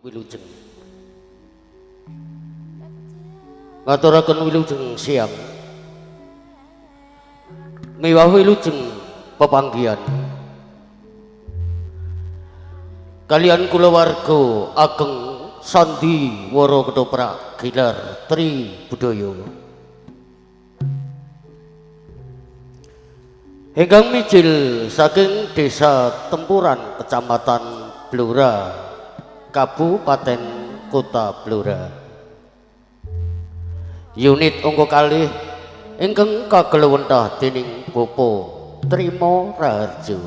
Wilujeng. Ngaturaken wilujeng siang. Miwah wilujeng pepanggihan. Kalian kulawarga ageng Sandi Wara Ketoprak Gilar Tri Budaya. Ingkang mijil saking Desa Tempuran, Kecamatan Blora, Kabupaten Kota Blora. Unit angka kalih ingkang kagelewentah dening Bapak Trimo Raharjo.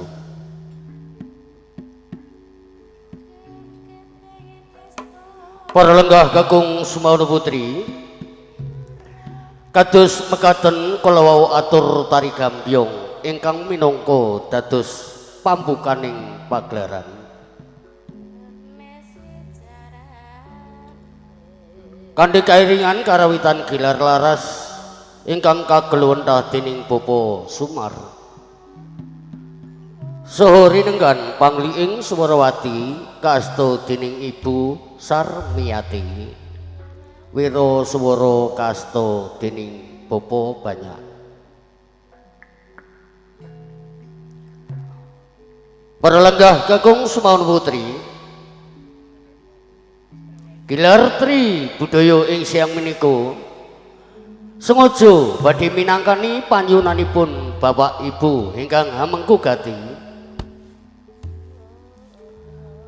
Para lenggah kakung Sumawana Putri, kados mekaten kala wau atur tari gambyong ingkang minangka dados pambukaning pagelaran. Kanthi kairingan karawitan Gilar Laras ingkang kageluwentah dening Bapak Sumar. Saha rinenggan pangliing Suwarawati kaasta dening Ibu Sarmiyati. Wira swara kaasta dening Bapak Banyak. Para lenggah kakung Sumawana Putri, Gilar Tri Budaya ing siang menika sengaja badhe minangkani panyuwunanipun Bapak Ibu ingkang hamengku gati.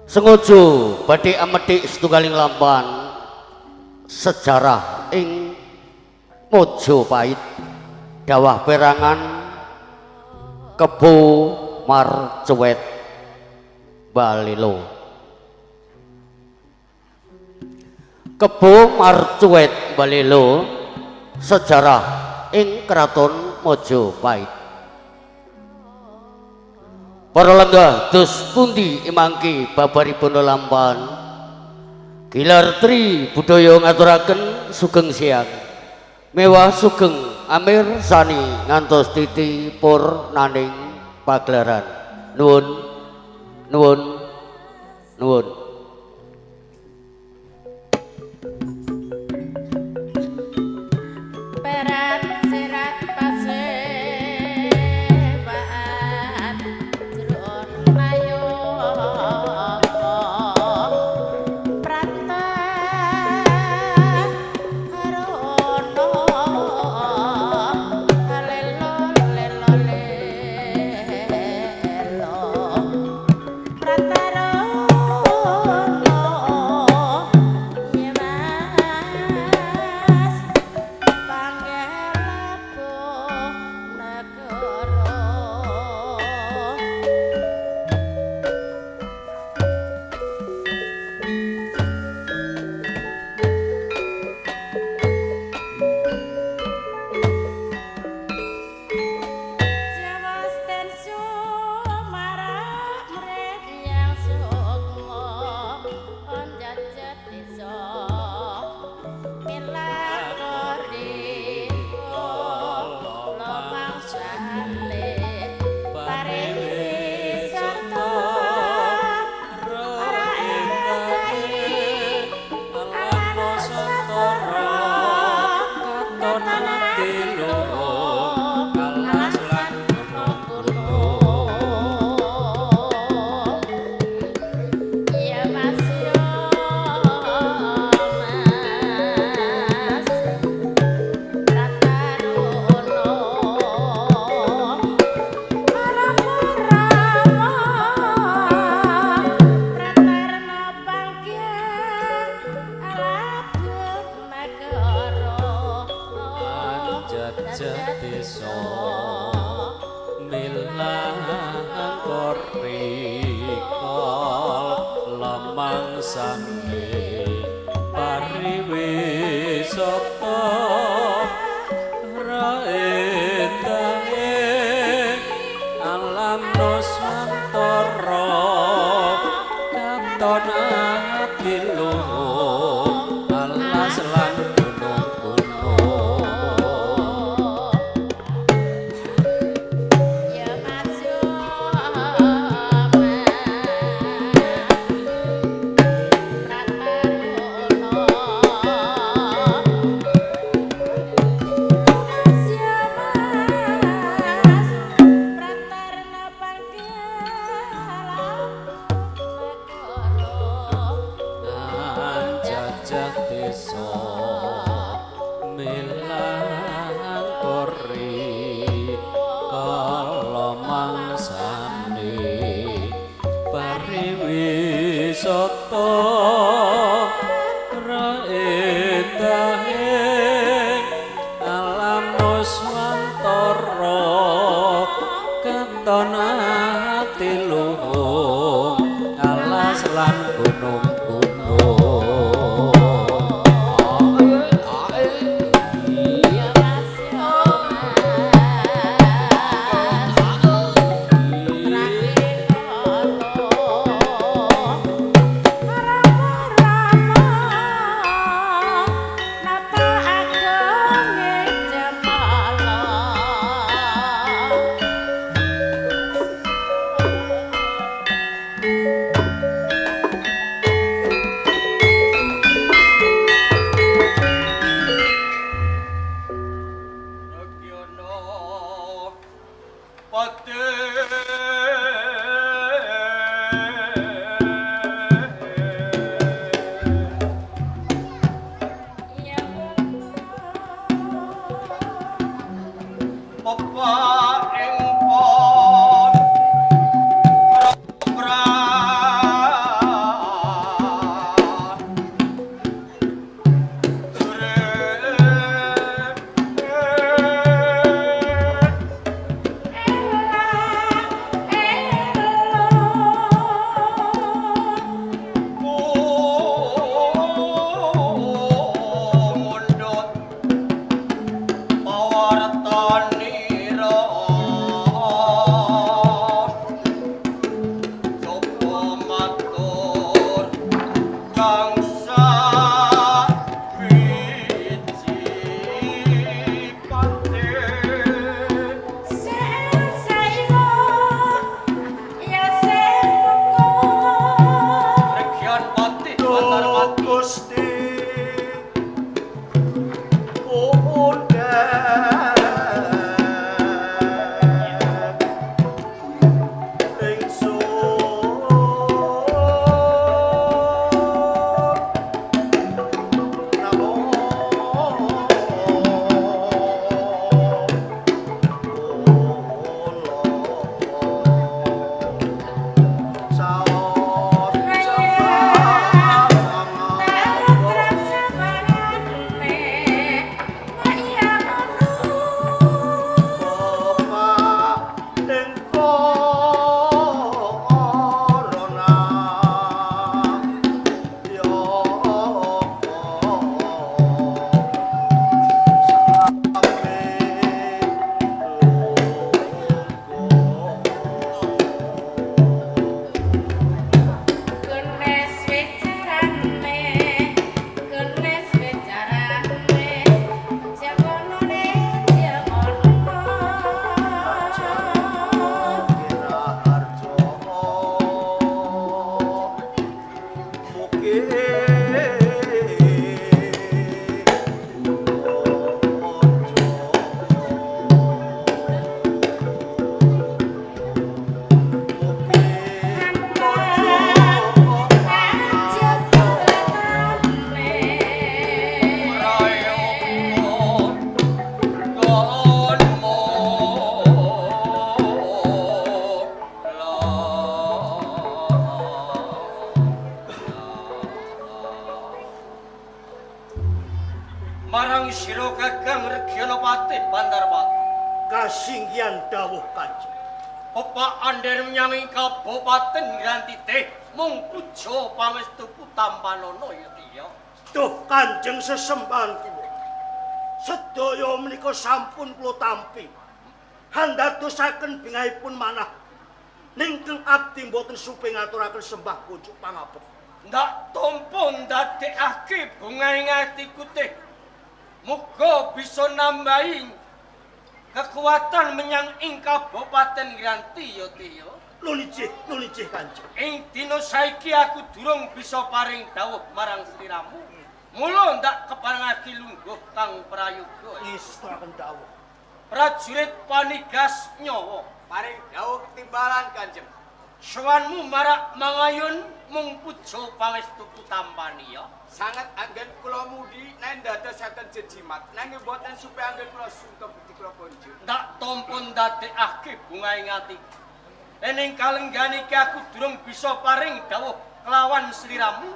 Sengaja badhe amethik setunggaling lampahan sejarah ing Mojopahit dawah perangan Kebo Marcuwet Balelo. Kebo Marcuwet Balelo sejarah ing Kraton Mojopahit. Para lenggah dos pundi imangki babaripun lampahan Gilar Tri Budaya ngaturaken sugeng siang mewah sugeng amir sani ngantos titi purnaning pagelaran. Nuwun nuwun nuwun. Prata Gajah desa milang kori kala mangsane pariwisata raendahe alam nuswantara katon ati luhung alas lan gunung-gunung. Marang sira Kakang Regyana Patih Bandarpati. Kasinggihan dawuh Kanjeng. Bapak andher menyang ing kabupaten Grantitih mung puja pangestuku tampanana ya Tiya. Duh Kanjeng sesembahan kula. Sedaya menika sampun kula tampi. Handadosaken bingahipun manah. Ningkeng abdi mboten supe ngaturaken sembah kunjuk pangabekti. Ndak tampa ndadekake bungah ing atiku teh. Muga bisa nambahi kekuatan menyang ing kabupaten Granti ya Tiya. Nun ijih Kanjeng. Ing dina saiki aku durung bisa paring dawuh marang sliramu. Mula ndak keparengake lungguh kang prayoga. Ngestakaken dawuh. Prajurit panigas nyawa. Paring dawuh ketimbalan Kanjeng. Sowanmu marak mangayun mung puja pangestuku tampani ya. Sanget anggen kula mudi nen dadosaken jejimat. Nanging boten supe anggen kula sungkem bukti kula konjuk. Ndak tampa ndadekake bunga ing ati. Ening kalenggan iki aku durung bisa paring dawuh kelawan sliramu.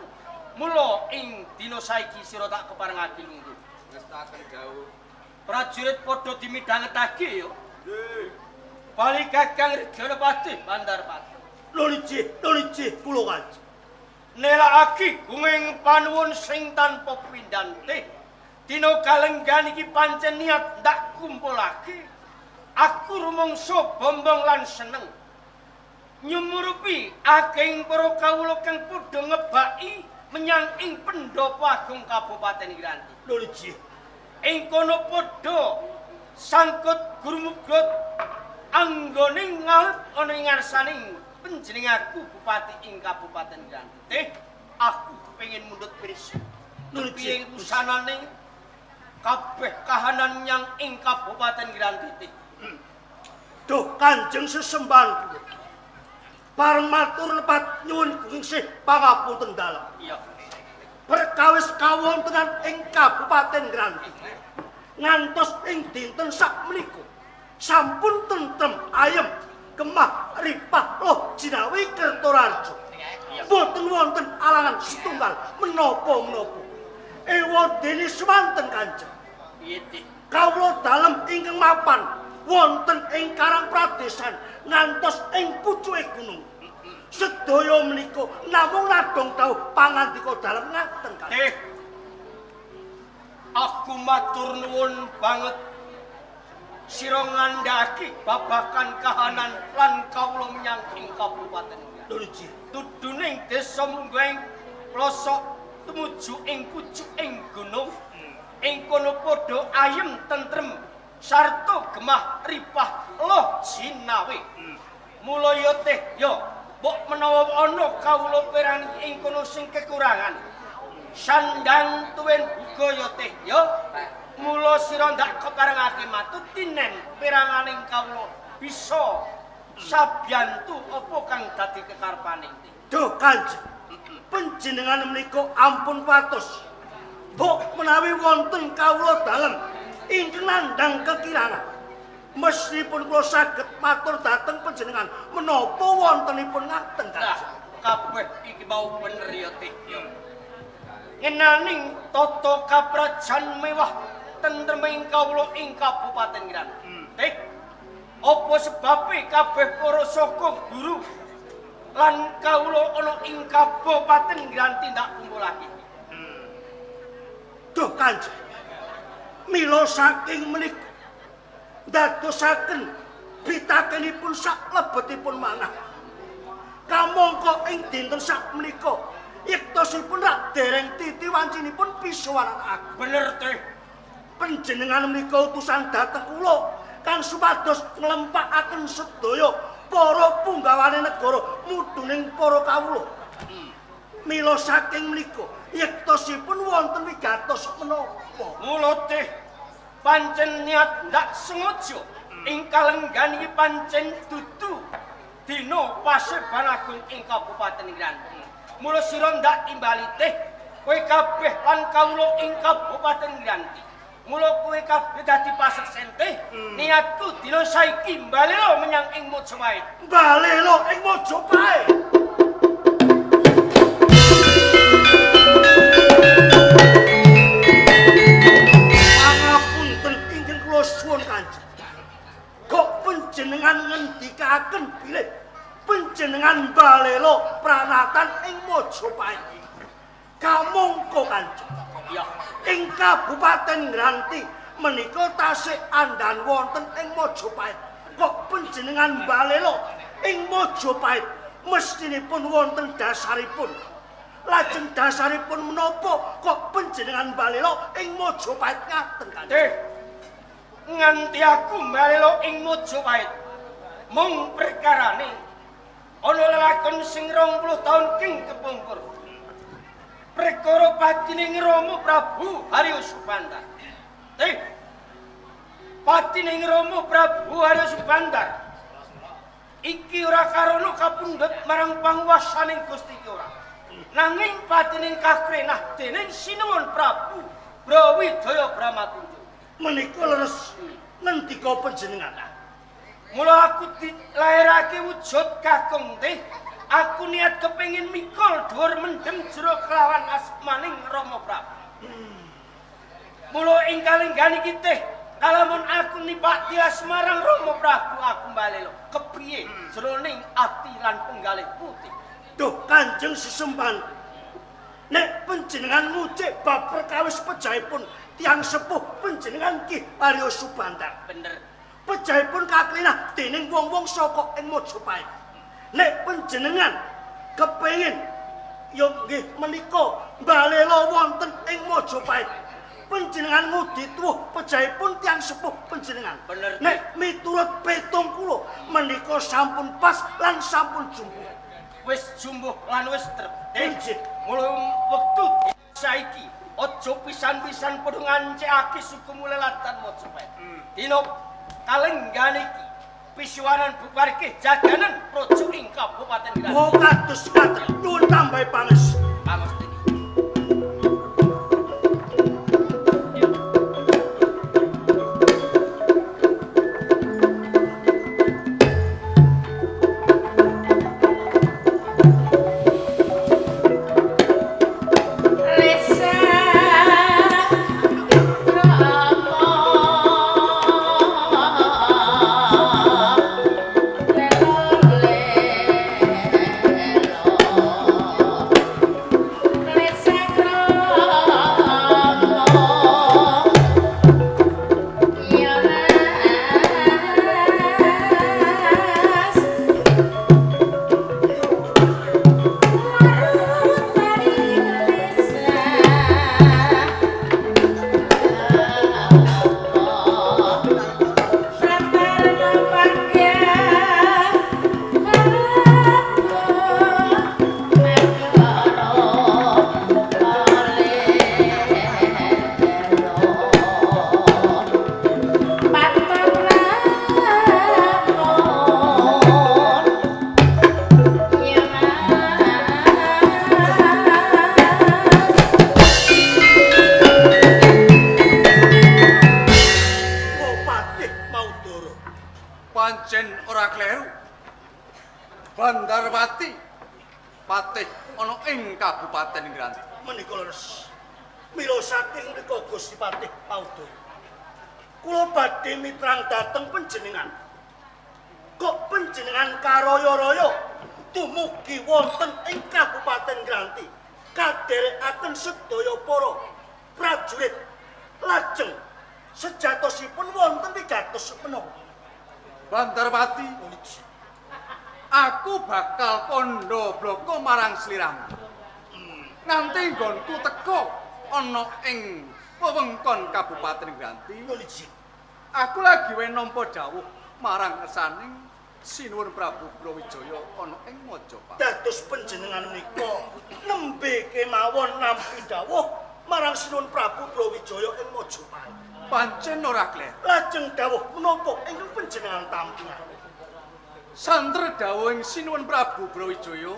Mula ing dina saiki sira tak keparengake lungguh. Ngestaken dawuh. Prajurit padha dimidhangetake ya. Nggih. Bali Kakang Reganapati Bandarpati. Lho kula kanjeng. Nelakake gunging panuwun sing tanpa pindhante. Dina kalenggan iki pancen niat ndak kumpulake. Aku rumangsa bombong lan seneng. Nyumurupi akeh para kawula kang padha ngebaki menyang ing pendopo agung Kabupaten Ngranti. Lho nggih. Ing kono padha sangkut gurumugrut anggone ngalep ana ing ngarsaning panjenengaku bupati ing Kabupaten Ngranti. Teh, aku kepengin mundhut pirsa. Piye wusanane kabeh kahanan nyang ing Kabupaten Ngranti teh. Duh Kanjeng sesembahan kula. Bareng matur lepat nyuwun gungsih pangapunten dalem. Iya. Perkawis kawontenan ing Kabupaten Ngranti. Ngantos ing dinten sakmenika sampun tentrem ayem gemah ripah loh jinawi Kertoraharjo. Boten wonten alangan setunggal menapa-menapa. Ewadene swanten Kanjeng. Piye teh? Kawula dalem ingkang mapan wonten ing Karang Pradesan ngantos ing pucuke gunung. Sedaya menika namung ladong dawuh pangandika dalem ngaten Kanjeng. Teh. Aku matur nuwun banget. Sira ngandhaki babagan kahanan lan kawula menyang ing Kabupaten Ngranti. Lho nggih. Tuduning desa mungguing plosok tumuju ing pucuking gunung. Ing kono padha ayem tentrem sarta gemah ripah loh jinawe. Mula ya teh ya mbok menawa ana kawula perang ing kono sing kekurangan. Sandang tuwin buga ya teh ya. Mula sira ndak keparengake matut tinen peranganing kawula bisa sabyantu apa kang dadi kekarepane. Duh Kanjeng. Panjenengan menika ampun watos. Mbok menawi wonten kawula dalem ingkang nandhang kekirangan. Mesthipun kula saged matur dhateng panjenengan menapa wontenipun ngaten Nah, Kanjeng. kabeh iki mau bener ya teh. Ngenaning tata kaprajan mewah tentreming kawula ing Kabupaten Ngranti. Teh, apa sebabe kabeh para saka guru lan kawula ana ing Kabupaten Ngranti ndak kumpulake? Duh Kanjeng. Mila saking menika ndadosaken pitakenipun saklebetipun manah. Kamangka ing dinten sakmenika yektosipun rak dereng titi wancinipun pisuwanan aku. Bener teh. Panjenengan menika utusan dhateng kula kang supados nglempakaken sedaya para punggawane negara mudhuning para kawula. Mila saking menika yektosipun wonten wigatos menapa? Mula teh pancen niat ndak sengaja ing kalenggan iki pancen dudu dina Paseban Agung ing Kabupaten Ngranti. Mula sira ndak timbali teh kowe kabeh lan kawula ing Kabupaten Ngranti. Mula kowe kabeh dadi paseksen teh niatku dina saiki balelo menyang ing Mojopahit. Balelo ing Mojopahit. Pangapunten ingkang kula suwun Kanjeng. Kok panjenengan ngendikaken bilih panjenengan balelo pranatan ing Mojopahit. Kamangka Kanjeng. Ya, Ing Kabupaten Ngranti menika tasih andhan wonten ing Mojopahit. Kok panjenengan balelo ing Mojopahit mestinipun wonten dasaripun. Lajeng dasaripun menapa kok panjenengan balelo ing Mojopahit ngaten Kanjeng? Teh. Nganti aku balelo ing Mojopahit. Mung perkarane ana lelakon sing 20 taun king kepungkur. Perkara patine Rama Prabu Haryo Subandar. Teh. Patine Rama Prabu Haryo Subandar. Iki ora karono kapundhut marang panguwasaning Gusti ki ora. Nanging patining kakrenah dening Sinuwun Prabu Brawijaya Bramatunja. Menika leres ngendika panjenengan. Mula aku dilairake wujud kakung teh, aku niat kepengin mikul dhuwur mendem jero kelawan asmaning Rama Prabu. Mula ing kalenggan iki teh, kalamun aku nipak tilas marang Rama Prabu aku mbalelo kepriye jroning ati lan penggalih putih. Duh Kanjeng sesembahan. Nek panjenengan ngucik bab perkawis pejahipun tiyang sepuh panjenengan Ki Arya Subandar. Bener. Pejahipun kaklinah dening wong-wong saka ing Majapahit. Nek panjenengan kepengin ya nggih menika mbalela wonten ing Majapahit. Panjenengan ngudi tuwuh pejahipun tiyang sepuh panjenengan. Bener. Nek miturut petung kula menika sampun pas lan sampun jumbuh. Wis jumbuh lan wis trep. Injih. Mula wektu saiki aja pisan-pisan padha ngancikake suku mulelatan Majapahit. Dina kalenggan iki pisuwanan bubarke jaganan praja ing Kabupaten Granti. Oh kados ngaten nyuwun tambahi panges. Pangestini. Patih Maudara. Pancen ora kleru. Bandarwati patih ana ing Kabupaten Granti. Menika leres. Mila saking mriku Gusti Patih Maudara. Kula badhe mitrang dhateng panjenengan. Kok panjenengan karaya-raya dumugi wonten ing Kabupaten Granti kadherekaken sedaya para prajurit lajeng sejatosipun wonten wigatos menapa? Bandarwati, aku bakal kandha blaka marang sliramu. Nganti nggonku teka ana ing wewengkon Kabupaten Granti, aku lagi wae nampa dawuh marang ngersaning Sinuwun Prabu Brawijaya ana ing Majapahit. Dados panjenengan menika nembe kemawon nampi dawuh marang Sinuwun Prabu Brawijaya ing Majapahit. Pancen ora kleru. Lajeng dawuh menapa ingkang panjenengan tampi? Santer dawuhing Sinuwun Prabu Brawijaya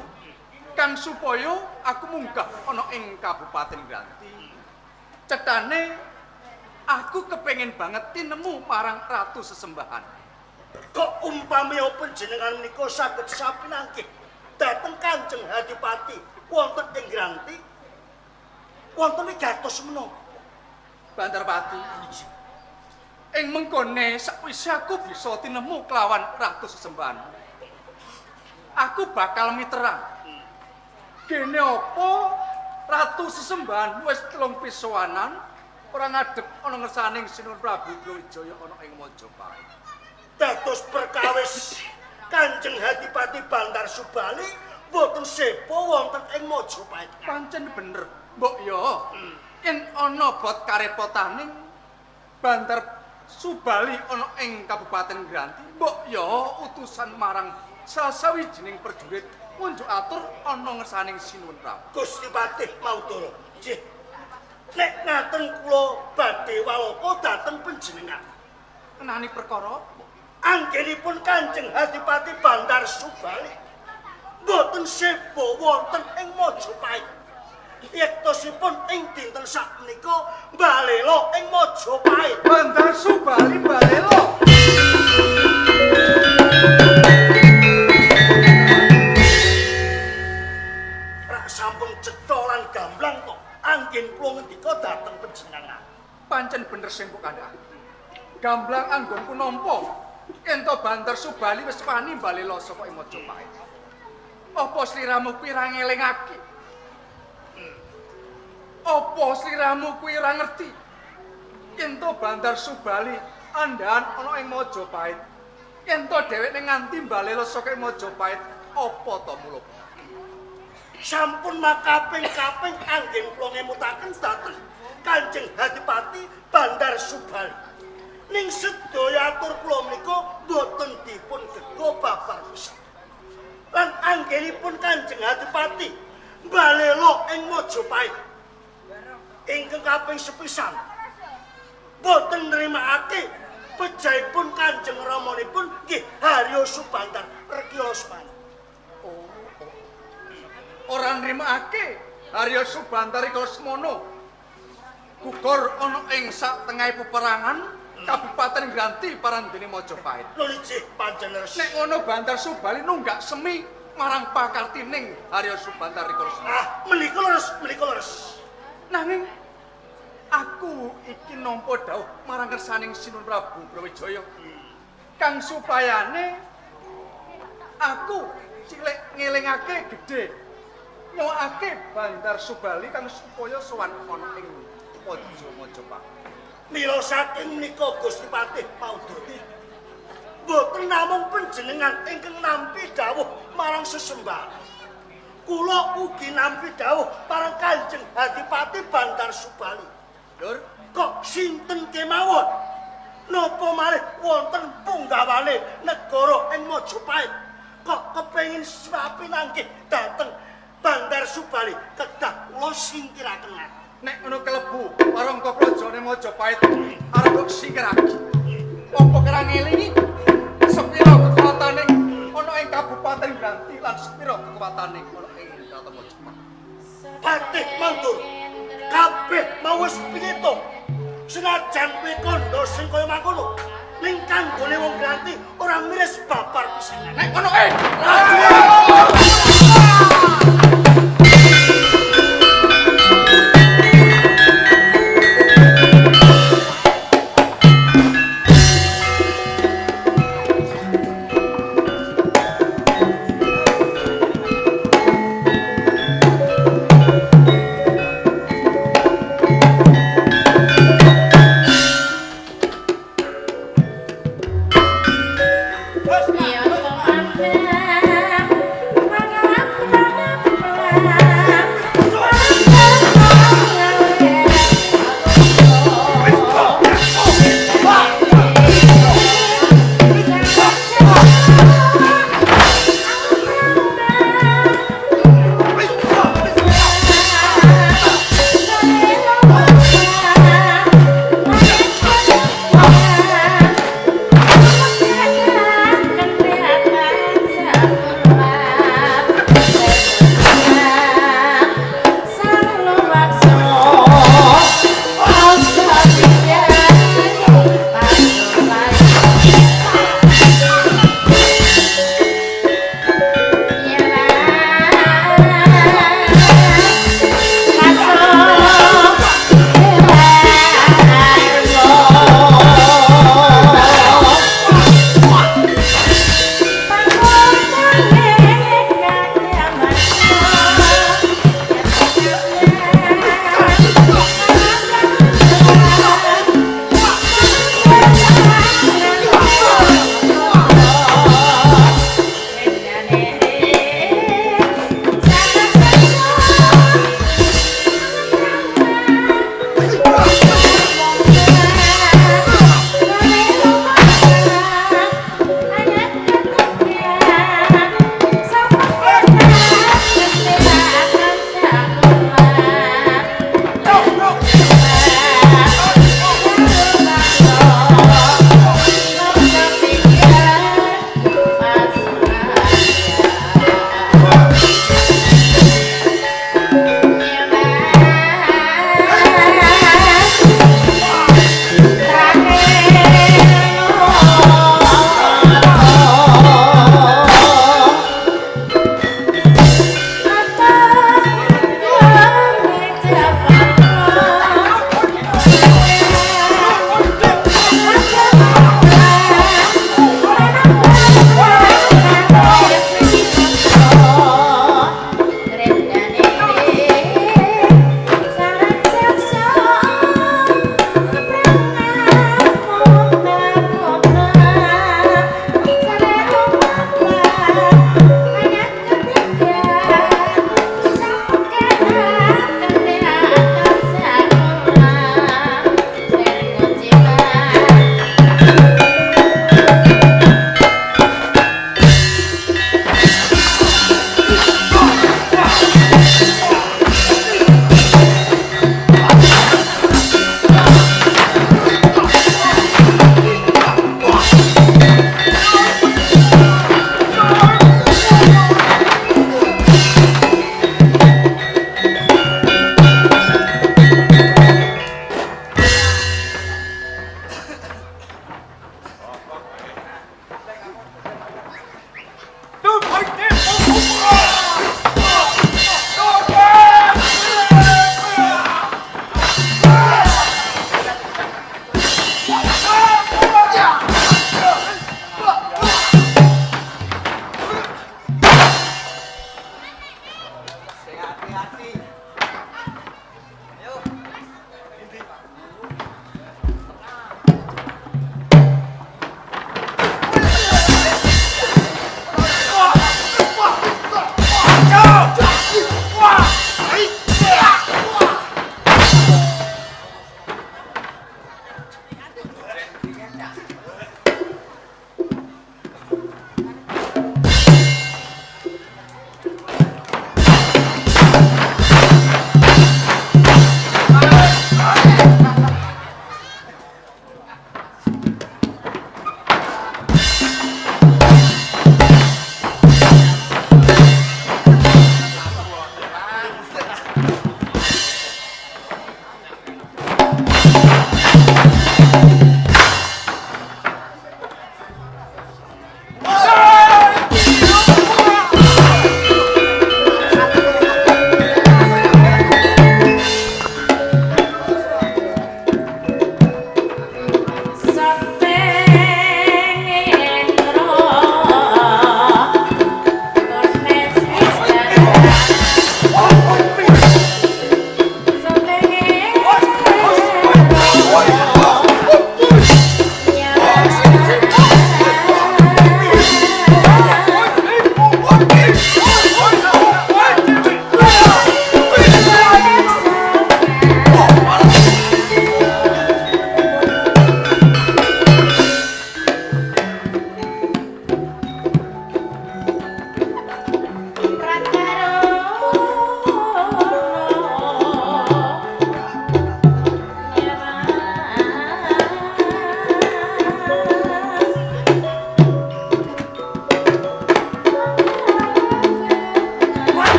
kang supaya aku munggah ana ing Kabupaten Granti. Cethane aku kepengin banget tinemu marang ratu sesembahan. Kok umpami panjenengan menika saged sapinangkih dhateng Kanjeng Hadipati wonten ing Granti wonten wigatos menapa? Bandarpati, ing mengkone sakwise aku bisa tinemu kelawan ratu sesembahan, aku bakal miterang. Gene apa ratu sesembahan wis telung pisowanan ora ngadeg ana ngersaning Sinuwun Prabu Brawijaya ana ing Majapahit. Dados perkawis Kanjeng Hadipati Bandar Subali boten sepo wonten ing Majapahit. Pancen bener, mbok yo. Yen ana bot karepotaning Bandar Subali ana ing Kabupaten Granti, mbok yo utusan marang salah sawijining prajurit ngunjuk atur ana ngersaning Sinuwun Prabu. Gusti Patih Maudara. Nggih. Nek ngaten kula badhe walaka dhateng panjenengan. Kenani perkara apa? Anggenipun Kanjeng Adipati Bandar Subali mboten sebo wonten ing Majapahit. Yektosipun ing dinten sakmenika balela ing Majapahit. Bandar Subali balela. Rak sampun cetha lan gamblang kok anggen kula ngendika dhateng panjenengan. Pancen bener sing mbok kandhakake. Gamblang anggonku nampa yen to Bandar Subali wis wani balela saka ing Majapahit. Apa sliramu kuwi ra ngelingake? Apa sliramu kuwi ra ngerti yen to Bandar Subali andhahan ana ing Majapahit? Yen to dheweke nganti balela saka ing Majapahit, apa to mula? Sampun makaping-kaping anggen kula ngemutaken dhateng Kanjeng Adipati Bandar Subali. Ning sedaya atur kula menika mboten dipun gego babar pisan. Lan anggenipun Kanjeng Adipati balela ing Majapahit ingkang kaping sepisan mboten nrimakake pejahipun Kanjeng Ramanipun nggih Haryo Subandar Rekya Lesmana. Ora nrimakake Haryo Subandar Rikala Semana gugur ana ing satengahe peperangan Kabupaten Granti parandene Majapahit. Lho ijih panjenengan. Nek ngono Bandar Subali nunggak semi marang pakartining Haryo Subandar Rikala Semana. Ah, menika leres, menika leres. Nanging aku iki nampa dawuh marang kersaning Sinuwun Prabu Brawijaya kang supayane aku cilik ngelingake gedhe nyowakake Bandar Subali kang supaya sowan ana ing Praja Majapahit. Mila saking menika Gusti Patih Maududi mboten namung panjenengan ingkang nampi dawuh marang sesembahan. Kula ugi nampi dawuh marang Kanjeng Adipati Bandar Subali. Lur, kok sinten kemawon? Napa malih wonten punggawane negara ing Majapahit kok kepengin swapinanggih dhateng Bandar Subali kedah kula singkiraken. Nek ngono kelebu warangka prajane Majapahit arep kok singkirake. Apa kira ngelingi sepira kekuatane ana ing Kabupaten Granti lan sepira kekuatane ana ing Kraton Majapahit. Patih Mandur kabeh mau wis pingitung. Senajan kowe kandha sing kaya mangkono, ning kanggone wong Granti ora miris babar pisan. Nek ngono Iya,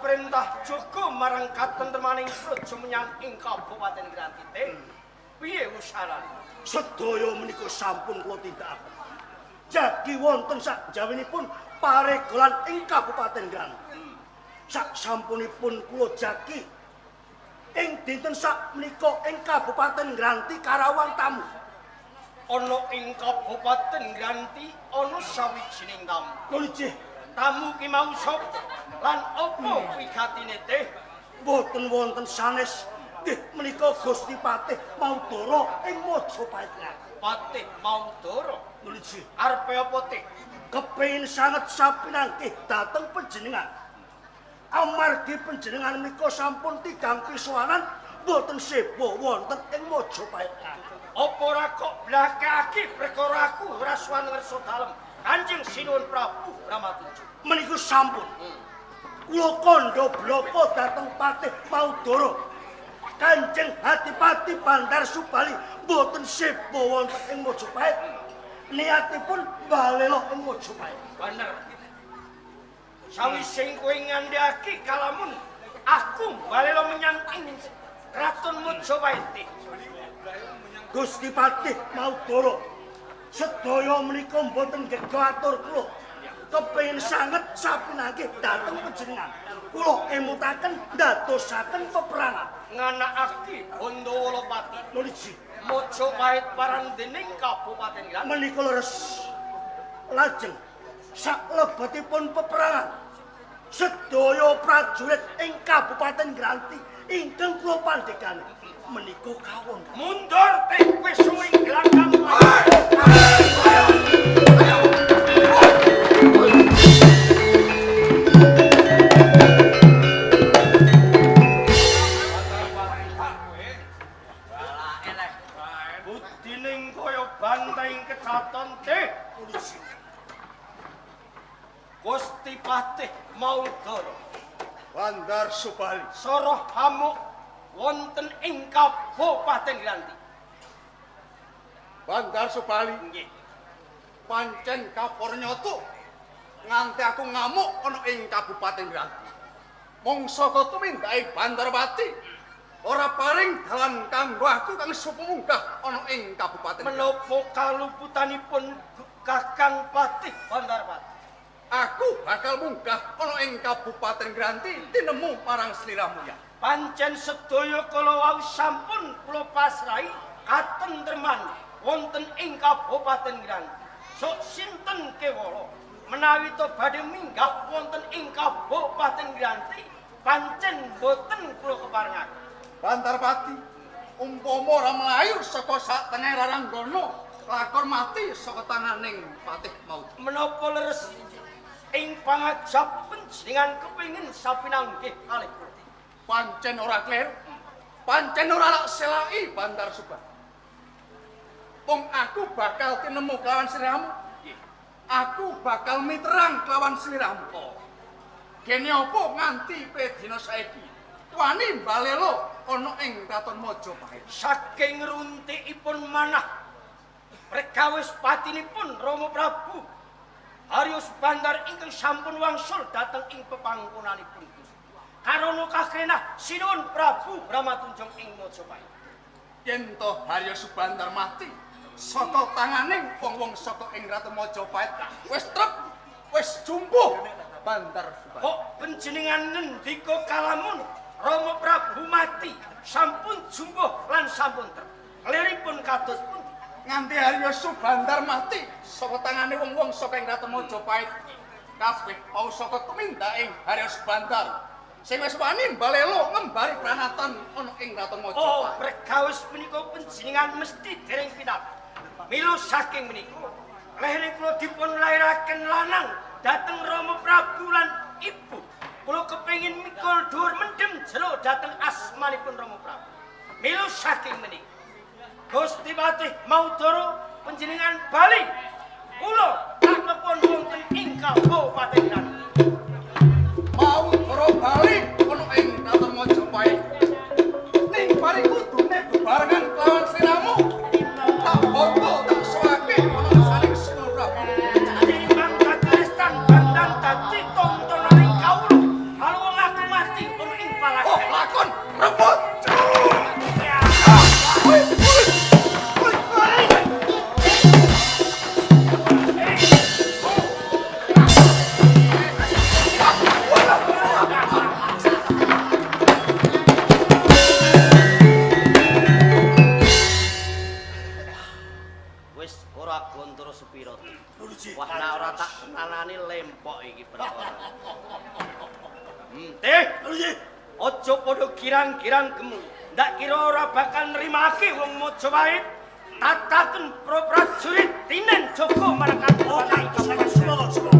Perintah jaga marang katentremaning praja menyang ing Kabupaten Granti teh. Piye usaran? Sedaya menika sampun kula tindakaken. Jagi wonten sakjawinipun paregolan ing Kabupaten Granti. Sak sampunipun kula jagi ing dinten sak menika ing Kabupaten Granti karawang tamu. Ana ing Kabupaten Granti ana sawijining tamu. Lho nggih, Tamu ki mau sapa? Lan apa wigatine teh? Mboten wonten sanes. Nggih menika Gusti Patih Maudara ing Majapahit. Patih Maudara. Lho nggih, Arepe apa teh? Kepengin sanget sapinangkih dhateng panjenengan. Amargi panjenengan menika sampun tigang pisuwanan mboten sebo wonten ing Majapahit. Apa ora kok blakake perkara aku ora sowan ngersa dalem Kanjeng Sinuwun Prabu Bramatujung. Menika sampun. Kula kandha blaka dhateng Patih Maudara. Kanjeng Hatipati Bandar Subali mboten sebo wonten ing Majapahit. Niatipun balela ing Majapahit. Bener. Sawise kowe ngandhake kalamun aku balela menyang ing Kraton Majapahit. Gusti Patih Maudara, sedaya menika mboten gega atur kula. Kepengin sanget sapinangkih dhateng panjenengan. Kula emutaken ndadosaken peperangan. Nganakake Bondowolopati. Lho nggih, Majapahit parandening Kabupaten Granti. Menika leres. Lajeng saklebetipun peperangan sedaya prajurit ing Kabupaten Granti ingkang kula pandhekani menika kawon. Mundur teh kowe suwing gelanggang. Budining kaya banteng kecaton teh. Gusti Patih Maudara Bandar Subali. soroh hamuk wonten ing Kabupaten Granti. Bandar Subali. Nggih. Pancen kapor nyoto nganti aku ngamuk ana ing Kabupaten Granti. Mung saka tumindake Bandarwati ora paring dalan kanggo aku kang sumunggah ana ing Kabupaten. Menapa kaluputanipun Kakang Patih Bandarwati? Aku bakal munggah ana ing Kabupaten Granti tinemu marang sliramu ya. Pancen sedaya kala wau sampun kula pasrahi katentreman wonten ing Kabupaten Granti. Sok sinten kewala menawi to badhe minggah wonten ing Kabupaten Granti pancen boten kula keparengaken. Bantarpati, umpama ora mlayu saka sak tengah Raranggana, lakon mati saka tanganing Patih Maudara. Menapa leres ing pangajap panjenengan kepengin sapinanggih kalih kula? Pancen ora kler, pancen ora lak selai Bandar Subali. Wong aku bakal tinemu kelawan sliramu. Aku bakal miterang kelawan sliramu. Gene apa nganti pedina saiki wani mbalelo ana ing Kraton Majapahit. Saking runtikipun manah prekawis patinipun Rama Prabu Arya Subandar ingkang sampun wangsul dhateng ing pepanggonanipun Gusti. Karana kakrenah Sinuwun Prabu Bramatunjung ing Majapahit. Yen to Harya Subandar mati saka tanganing wong-wong saka ing Kraton Majapahit wis trep, wis jumbuh Bandar Subali. Kok panjenengan ngendika kalamun Rama Prabu mati sampun jumbuh lan sampun trep. Liripun kados pundi? Nganti Harya Subandar mati saka tangane wong-wong saka ing Kraton Majapahit kabeh pausaka tumindake Harya Subandar sing wis wani mbalelo ngembari pranatan ana ing Kraton Oh, Majapahit. perkawis menika panjenengan mesti dereng pinat. Mila saking menika lehere kula dipun lairaken lanang dhateng Rama Prabu lan ibu. Kula kepengin mikul dhuwur mendem jero dhateng asmanipun Rama Prabu. Mila saking menika Gusti Patih Maudara panjenengan bali kula tak mekon wonten ing Kabupaten Granti. Maudara bali ana ing Kraton Majapahit. Ning bari kudune bebarengan kelawan sliramu. Tak bondo tak soake ana saling Sinuwun Prabu. Timbang dadi listan bandang dadi tontonaning kawula. Haluwung aku mati. Lakon rebut. Wis ora gontro sepiro. Wah, nek ora tak kenalani lempok iki perkara. Teh, aja padha girang-girang gemu. Ndak kira ora bakal nrimake wong Majapahit. Tataken para prajurit tinen jaga marang Oke, semoga semoga.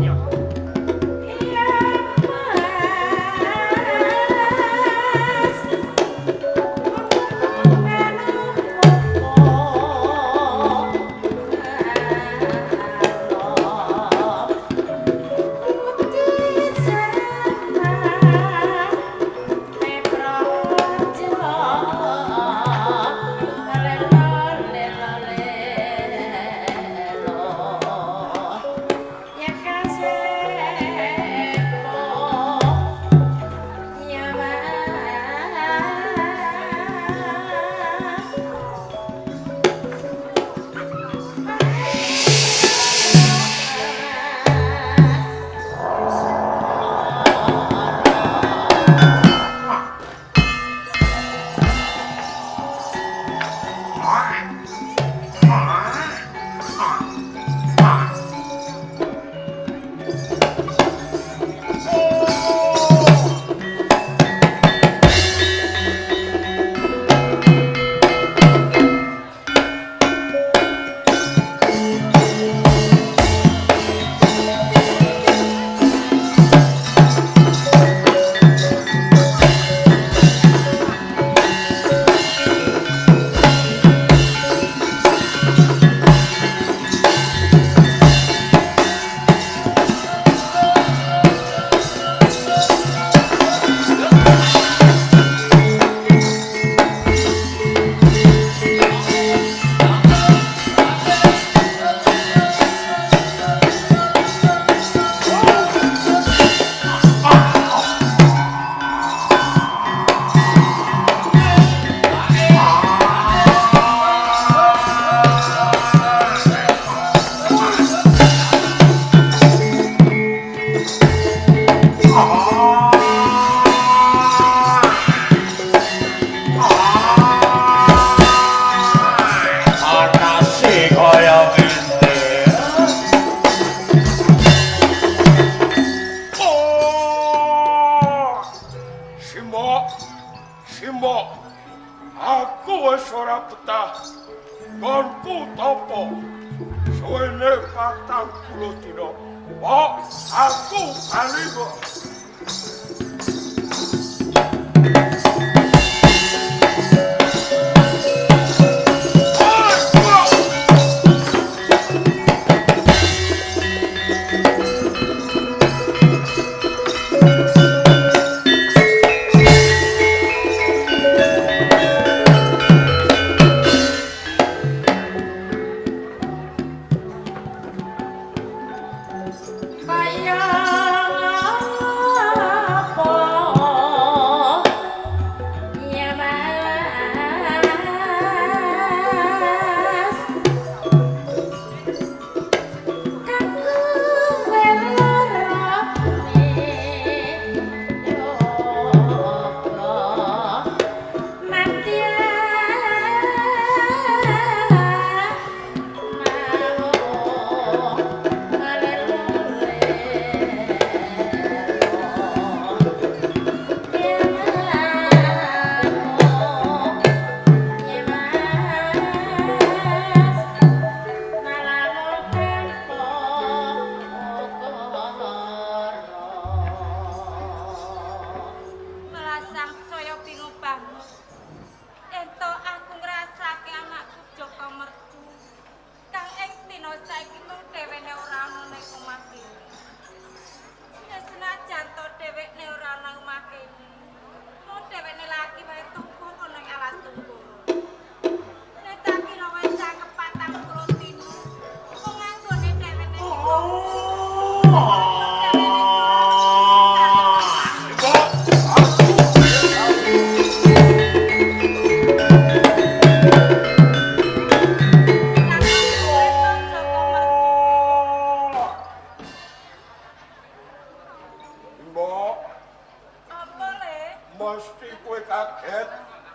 Mesti kowe kaget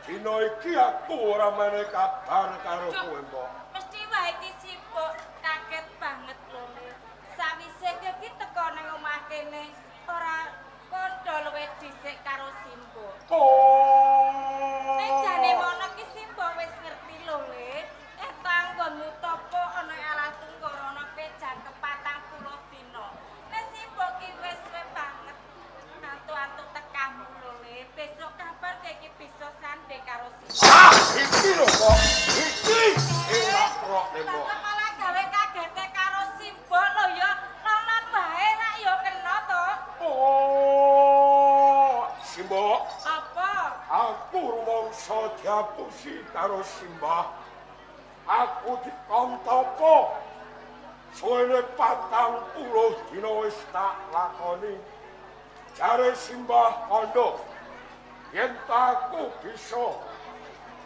dina iki aku ora menehi kabar karo kowe, Mbok. Mesti wae iki sibuk, kaget banget lho. Sawise iki teko nang omah kene ora kandha luwih dhisik karo Simbok. Oh. Nek jane mono ki Simbok wis ngerti lho, Le. Tanggonmu topo ana alas Tunggarana pejangkep 40 dina. Nek Simbok ki wis suwe banget antu-antu tekamu lho, Le. Besok kabar iki bisa sandhe karo Simbok. Ah, iki lho, Mbok. Iki enak rokne, Mbok. Lah malah gawe kagete karo Simbok lho ya. Nonton wae rak ya kena to. Oh, Simbok. Apa? Aku rumangsa diapusi karo Simbah. Aku dikon tapa. Suwene 40 dina wis tak lakoni. Jare Simbah kandha, yen aku bisa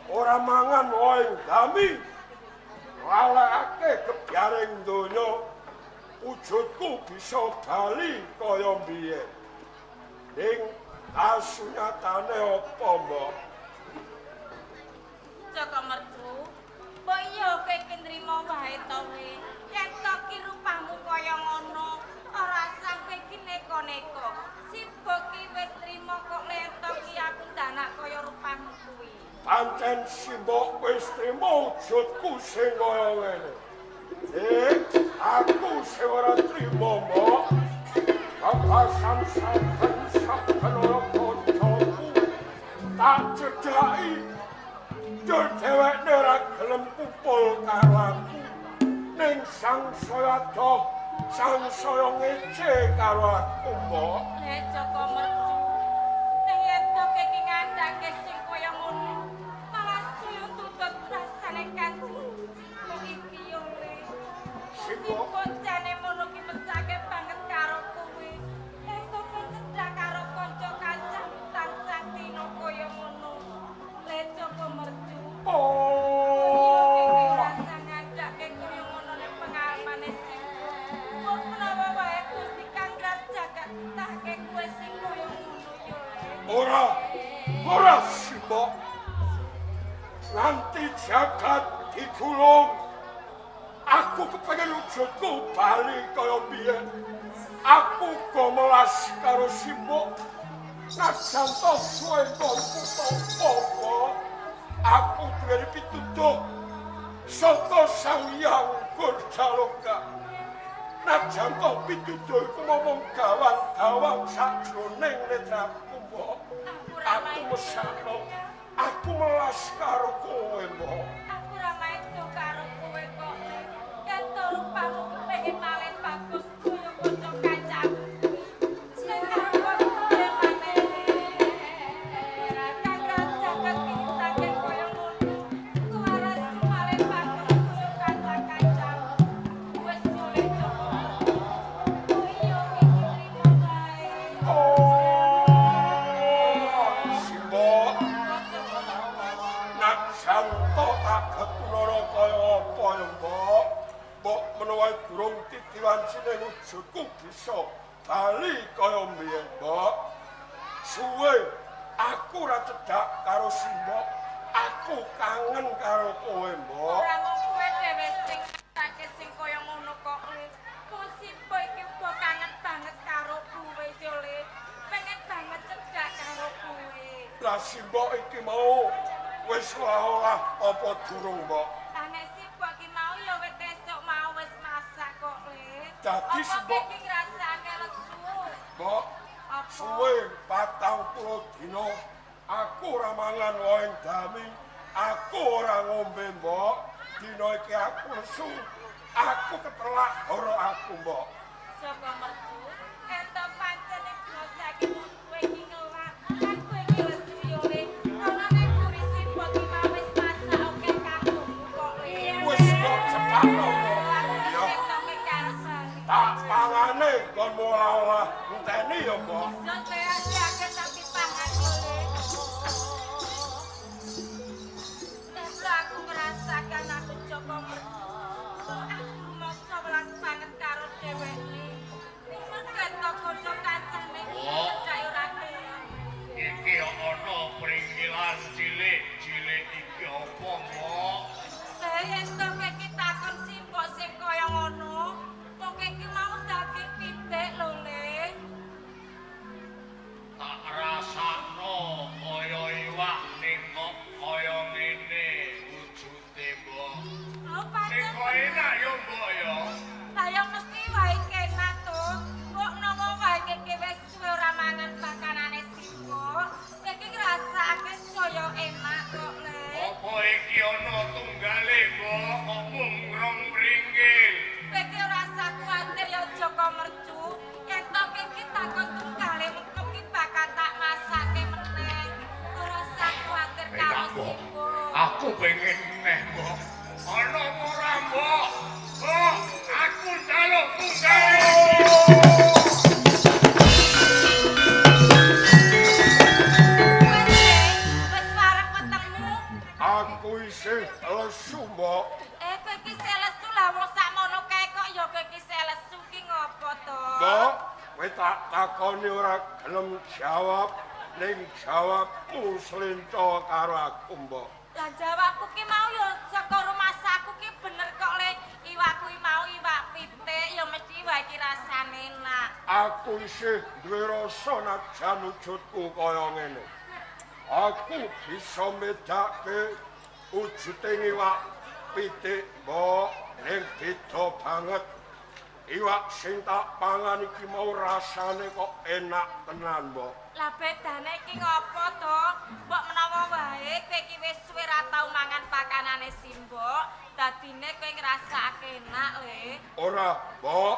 ora mangan wae dami, lalekake gebyaring donya, wujudku bisa bali kaya mbiyen. Ning kasunyatane apa, Mbok? Jaka Mercu, mbok iya kowe iki nrimo wae to, Le. Yen to ki rupamu kaya ngono, ora usah kowe iki neko-neko. Sibuk ki wis nrimo kok len to ki aku ndanak kaya rupamu kuwi. Pancen Simbok wis trimo wujudku sing kaya ngene. Aku sing ora trimo, Mbok. Babasan saben-saben ora kancaku tak cedhaki. Jur dhewekne ora gelem kumpul karo aku. Ning sangsaya adoh, sangsaya ngece karo aku, Mbok. Le Jaka Mercu, ning yen to kowe iki ngandhake sing kaya ngono, malah suyu tutut rasane Kanjeng Simbok iki yo, Le. Simbok. Simbok jane mono ki mesake banget karo kowe. Yen to kowe cedhak karo kanca kancamu tansah dina kaya ngono. Le Jaka Mercu. Oh. Rasa ngandhake kaya ngono ning pengalamane Simbok. Mbok menawa wae Gusti Kang Jagat tahke kowe sing kaya ngono yo, Le. Ora, ora Simbok. Nganti jagat digulung, aku kepengin wujudku bali kaya biyen. Aku gomelas karo Simbok. Najan to suwe nggonku tapa, Mbok. Aku duweni pituduh saka Sang Hyang Gurdaloka. Najan to pituduh iku momong gawang-gawang sajroning netraku, Mbok. Aku Aku mesakno, aku melas karo kowe, Mbok. Aku ora maido karo kowe kok, Le. Yen to rupamu kepengin malih bagus kaya kanca kancaku kuwi. Ning karo kowe maneh. Kang jagat kitake kaya ngono. Kuwaras malih bagus kaya kanca-kancamu. Wis oleh Joko. Oh iya iki trimo wae. Oh, Simbok, najan to tak getunana kaya apa ya, Mbok? Mbok menawa durung titiwancine wujudku bisa bali kaya mbiyen, Mbok. Suwe aku ora cedhak karo Simbok. Aku kangen karo kowe, Mbok. Ora mung kowe dhewe sing ngrasake sing kaya ngono kok, Le. Wong Simbok iki uga kangen banget karo kowe, yo, Le. Pengen banget cedhak karo kowe. Lah Simbok iki mau wis olah-olah apa durung, Mbok? Lah nek Simbok iki mau ya wit esuk mau wis masak kok, Le. Dadi Apa Simbok- kowe iki ngrasake lesu? Mbok, Apa? suwe 40 dina aku ora mangan wohing dami, aku ora ngombe, Mbok. Dina iki aku lesu, aku ketelak karo aku, Mbok. Jaka Mercu, ento pancen nek dina saiki mung kowe iki ngelak, kan kowe iki lesu yo, Le. Ana nek guri Simbok iki mau wis masak akeh kanggomu kok, Le. Wis kok cepatno, Mbok. Ya, Ketoke karo bali. tak pangane nggonmu olah-olah enteni ya, Mbok. Yo le akeh tapi pangan yo, Le. Nek aku ngrasakan aku Jaka Mercu. Aku rumangsa welas banget karo dheweke. Ning merga kanca kancane iki cedhak ora gelem. Iki ana Aku pengen neh, Mbok. Ana ora, Mbok? Mbok, aku njaluk tunggale. Wis wareg wetengmu. Aku isih lesu, Mbok. Kowe iki isih lesu lah wong sakmono kae kok ya kowe iki isih lesu ki ngopo to? Mbok, kowe tak takoni ora gelem jawab, ning jawabmu slenca karo aku, Mbok. Lah jawabku ki mau ya saka rumasaku ki bener kok le iwak kuwi mau iwak pitik ya mesti wae iki rasane enak. Aku isih duwe rasa najan wujudku kaya ngene. Aku bisa medake wujuding iwak pitik, Mbok, ning beda banget. Iwak sing tak pangan iki mau rasane kok enak tenan, Mbok. Lah bedane iki ngopo to? Mbok menawa wae kowe iki wis suwe ra tau mangan pakanane Simbok, dadine kowe ngrasakake enak le. Ora, Mbok.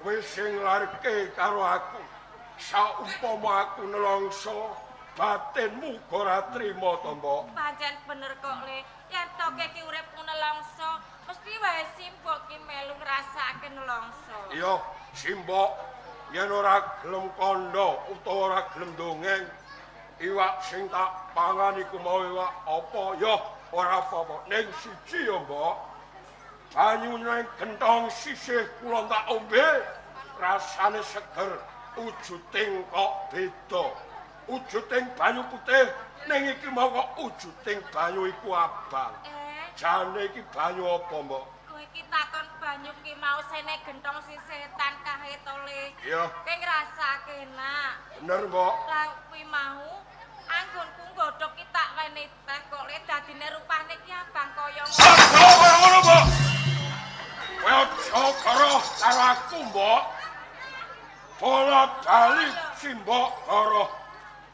Kowe sing larke karo aku. Saumpama aku nelongso, batinmu uga ora trima to, Mbok. Pancen bener kok le. Yen to kowe iki uripmu nelongso, mesti wae Simbok ki melu ngrasakake nelongso. Iya, Simbok, yen ora gelem kandha utawa ora gelem dongeng, iwak sing tak pangan iku mau iwak apa? Ya, ora apa-apa. Ning siji ya, Mbok. Banyu nang gentong sisih kula tak ombe, rasane seger, wujuding kok beda. Wujuding banyu putih, ning iki mau kok wujuding banyu iku abang. Jane iki banyu apa, Mbok? Kowe iki takon banyu ki mau sene gentong sisih kae to le. Iya. Kowe ngrasake enak. Bener, Mbok. Lah kuwi mau anggonku nggodhog ki tak weni teh kok le dadine rupane ki abang kaya ngono. Aja kaya ngono, Mbok. Kowe aja karo karo aku, Mbok. Bola bali Simbok karo.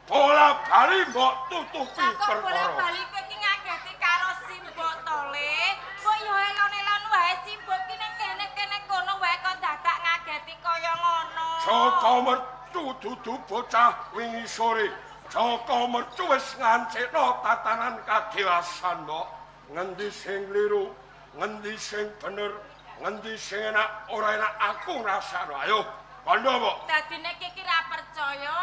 Bola bali mbok tutupi Lah kok bola perkara. bali kowe iki ngageti karo Simbok to le. Mbok yo elon-elon wae Simbok ki ning kene-kene kono wae kok dadak ngageti kaya ngono. Jaka Mercu dudu bocah wingi sore. Jaka Mercu wis ngancikno tatanan kadewasan, Mbok. Ngendi sing kliru, ngendi sing bener, ngendi sing enak, ora enak aku ngrasakno. Ayo, kandha, Mbok. Dadine iki ki ra percaya.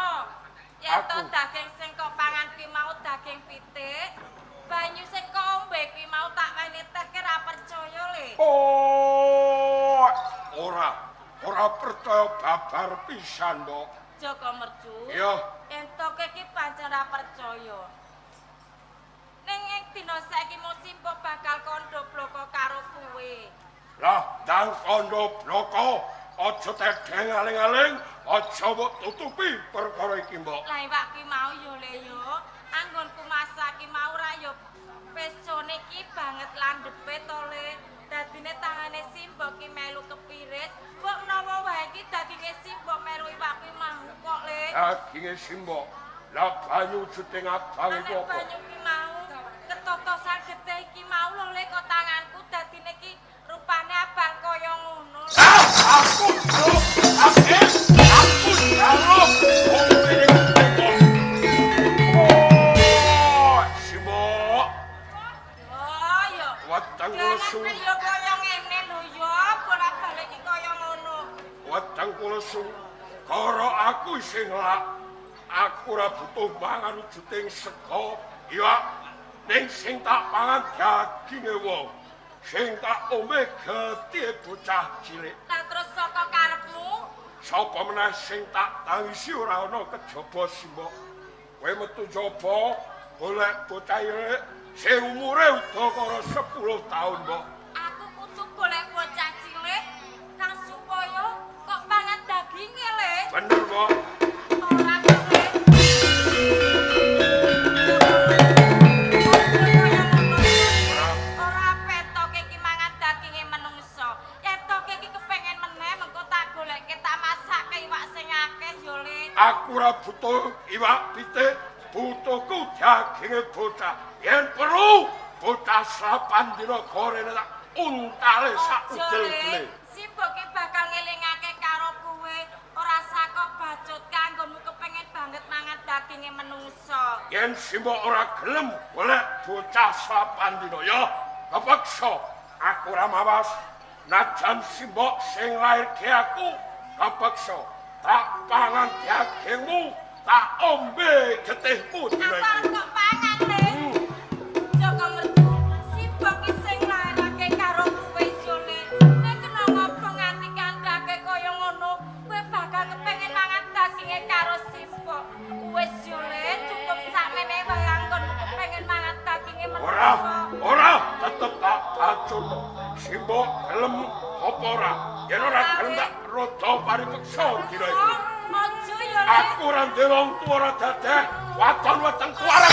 Yen to Aku. daging sing kok pangan ki mau daging pitik, banyu sing kok ombe ki mau tak weni teh ki ra percaya le. Oh, ora. Ora percaya babar pisan, Mbok. Jaka Mercu. Iya. Yen to kowe ki pancen ra percaya. Ning ing dina saiki mung Simbok bakal kandha bloko karo kowe. Lah, ndang kandha bloko, aja tedheng aling-aling, aja mbok tutupi perkara iki, Mbok. Lah iwak ki mau yo le yo, anggonku masak ki mau ra yo pesone ki banget landhepe to le. Dadine tangane Simbok ki melu kepiris, mbok menawa wae ki daginge Simbok melu iwak ki mau kok le. Daginge Simbok. Lah banyu wujuding abang Lah iku nek apa? banyu ki mau ketotosan getih iki mau lho le kok tanganku dadine ki rupane abang kaya ngono. Ah, aku njaluk, aku njaluk ombe ning tembok. Oh, Simbok, Oh yo. weteng Lah lesu, nek yo kaya ngene lho yo, bolak-balik ki kaya ngono. wetengku lesu. Karo aku isih ngelak. Aku ora butuh mangan wujuding sega, iwak. Ning sing tak pangan daginge wong. Sing tak ombe getih bocah cilik. Lah terus saka karepmu? Sapa meneh sing tak tangisi ora ana kejaba Simbok. Kowe metu jaba golek bocah cilik sing umure udakara 10 taun, Mbok. Aku kudu golek bocah cilik kang supaya kok pangan daginge le. Bener, Mbok. Ora kowe. Ora. Ora petoke iki mangan daginge menungso. Yen toke iki kepengen meneh mengko tak goleke tak masake iwak sing akeh yo le. Aku ora butuh iwak pitik, butuhku daginge bocah. Yen perlu bocah 8 dina gorene tak untale sak Aja, Le. udel-udele. Simboke bakal ngelingake karo kowe, ora sakok bacut kanggonmu kepengen banget mangan daginge menungso. Yen simbok ora gelem golek bocah sapan dina ya kepeksa aku ora mawas. Najan simbok sing lairke aku kepeksa tak pangan dagingmu, tak ombe getihmu dina Apa iki. kok pangan, Le? Joko Merdu, simbok ki sing lairake karo kowe yo, Le. Nek kena ngopo nganti kandhake kaya ngono, kowe bakal kepengin mangan daginge karo simbok. Wis yo, Le, cukup sakmene wae anggonmu kepengin mangan daginge Ora, menungso. ora, tetep tak bacul. Simbok gelem apa ora? Yen ora gelem tak roda paripeksa dina iki. Aja yo, Le. Aku ora duwe wong tuwa ora dadeh, waton wetengku arep